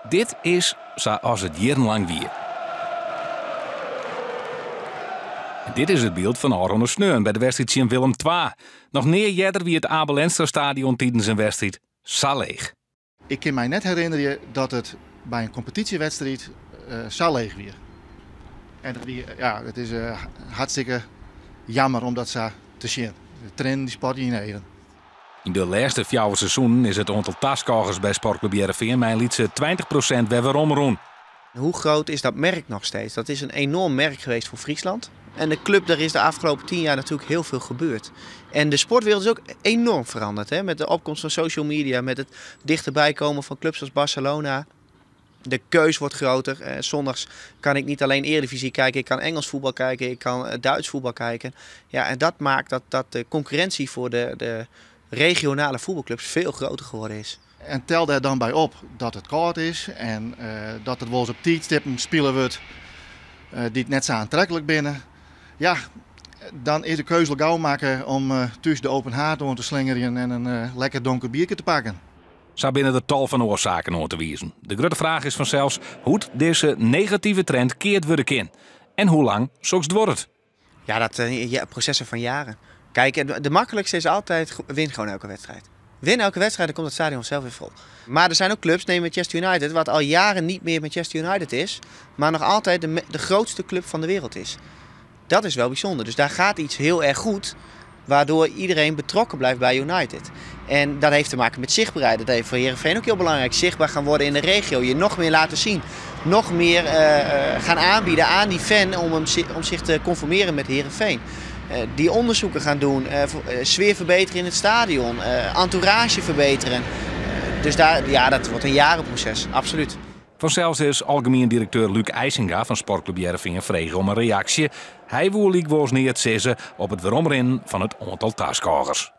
Dit is sa as it jierrenlang wie. En dit is it byld fan ôfrûne sneon by de wedstriid tsjin Willem II. Noch nea earder wie it Abe Lenstra Stadion tidens in wedstriid sa leech. Ik kin my net herinnerje dat it by in kompetysjewedstriid sa leech wie. En dat wie, ja, it is hartstikke jammer om dat sa te sjen. De triennen dy spatte yn 'e eagen. Yn de lêste fjouwer seizoenen is it oantal taskôgers by Sportklup Hearrenfean mei in lytse 20% wer weromrûn. Hoe groot is dat merk nog steeds? Dat is een enorm merk geweest voor Friesland. En de club, daar is de afgelopen 10 jaar natuurlijk heel veel gebeurd. En de sportwereld is ook enorm veranderd. Hè? Met de opkomst van social media, met het dichterbij komen van clubs als Barcelona. De keus wordt groter. Zondags kan ik niet alleen Eredivisie kijken, ik kan Engels voetbal kijken, ik kan Duits voetbal kijken. Ja, en dat maakt dat de concurrentie voor de regionale voetbalclubs veel groter geworden is. En tel dêr dan by op dat it kâld is en dat der wolris op tiidstippen spile wurdt dy't net sa oantreklik binne. Ja, dan is de keuze al gau makke om thús de open haard oan te slingerjen en in lekker donker bierke te pakken. Sa binne der tal fan oarsaken oan te wizen. De grutte fraach is fansels hoe't dizze negative trend keard wurde kin. En hoe lang soks duorret. Ja, dat ja, processen van jaren. Kijk, de makkelijkste is altijd: win gewoon elke wedstrijd. Win elke wedstrijd, dan komt het stadion zelf weer vol. Maar er zijn ook clubs, neem Manchester United, wat al jaren niet meer Manchester United is, maar nog altijd de grootste club van de wereld is. Dat is wel bijzonder. Dus daar gaat iets heel erg goed, waardoor iedereen betrokken blijft bij United. En dat heeft te maken met zichtbaarheid. Dat heeft voor Heerenveen ook heel belangrijk. Zichtbaar gaan worden in de regio. Je nog meer laten zien. Nog meer gaan aanbieden aan die fan om zich te conformeren met Heerenveen. Die onderzoeken gaan doen, sfeer verbeteren in het stadion, entourage verbeteren. Dus daar, ja, dat wordt een jarenproces, absoluut. Fansels is algemien direkteur Luc Eisenga fan Sportklup Hearrenfean frege om in reaksje. Hy woe lykwols neat sizze op it weromrinnen fan it oantal taskôgers.